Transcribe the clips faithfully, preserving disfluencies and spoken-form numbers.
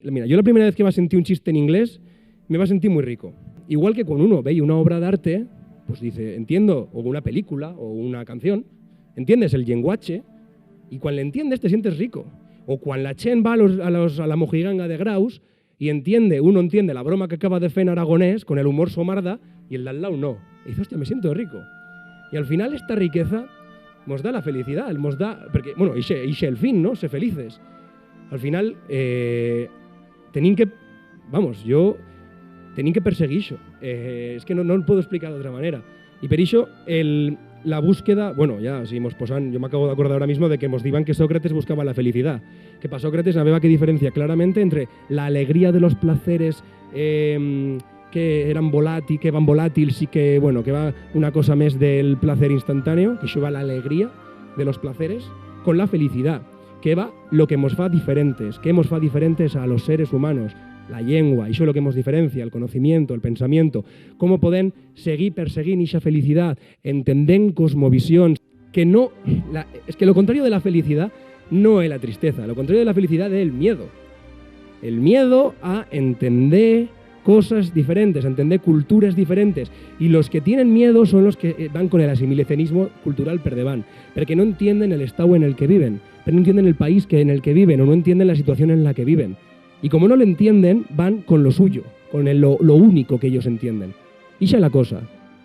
Mira, yo la primera vez que va sentir un chiste en inglés, me va sentir muy rico. Igual que cuando uno ve una obra d'arte, pues dice, entiendo, o una película, o una canción, entiendes el llenguache, y cuando l'entiendes te sientes rico. O cuando la chent va a, los, a, los, a la mojiganga de Graus y entiende, uno entiende la broma que acaba de fer en aragonés con el humor somarda y el d'al lau no. Y dice, hostia, me siento rico. Y al final esta riqueza mos da la felicidat, mos da, porque, bueno, ixe, ixe el fin, no? Ser felices. Al final, eh, tenim que, vamos, yo, tenim que perseguir ixo. Eh, es que no, no lo puedo explicar d'otra manera. Y per ixo, el, la búsqueda, bueno, ya, si mos posan, yo m'acabo d'acordar ahora mismo de que mos diban que Sócrates buscaba la felicidat. Que pa Sócrates no habeba que diferenciar claramente entre la alegría de los placeres, eh, que eran volati-, que van volatils y que, bueno, que va una cosa mes del placer instantáneo, que ixo va la alegría de los placeres, con la felicidat, que va lo que mos fa diferentes, que mos fa diferentes a los seres humanos, la llengua, ixo lo que mos diferencia, el conocimiento, el pensamiento, cómo podem seguir perseguint ixa felicidat, entendent cosmovisions, que no, la, es que lo contrario de la felicidat no es la tristeza, lo contrario de la felicidat es el miedo. El miedo a entender cosas diferentes, a entender culturas diferentes. Y los que tienen miedo son los que, eh, van con el asimilacionismo cultural per debant, porque no entienden el estau en el que viven, pero no entienden el país que, en el que viven, o no entienden la situación en la que viven. Y como no lo entienden, van con lo suyo, con el, lo, lo único que ellos entienden. Ixa es la cosa.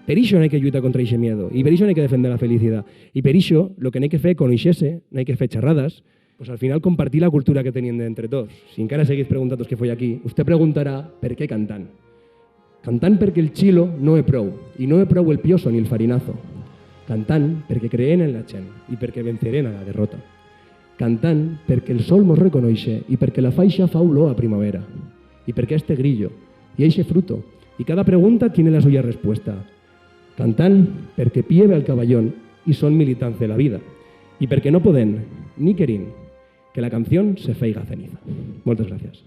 Per ixo no hai que lluitar contra ixe miedo, y per ixo no hai que defender la felicidat, y per ixo lo que no hai que fer, conoixer-se, no hai que fer charradas, pues al final compartir la cultura que tenim entre tots. Si encara seguiz preguntant-vos qué foi aquí, usté preguntará per qué cantam. Cantam perque el chilo no é prou, y no é prou el pioso ni el farinazo. Cantam perque creem en la chent y perque vencerem a la derrota. Cantam perque el sol mos reconoixe y perque la faixa fa ulor a primavera. Y perque a este grillo, y a ixe fruto, y cada pregunta tiene la suya respuesta. Cantam perque pieve al caballón y son militants de la vida. Y perque no podem, ni querim, que la canción se feiga ceniza. Moltes gracias.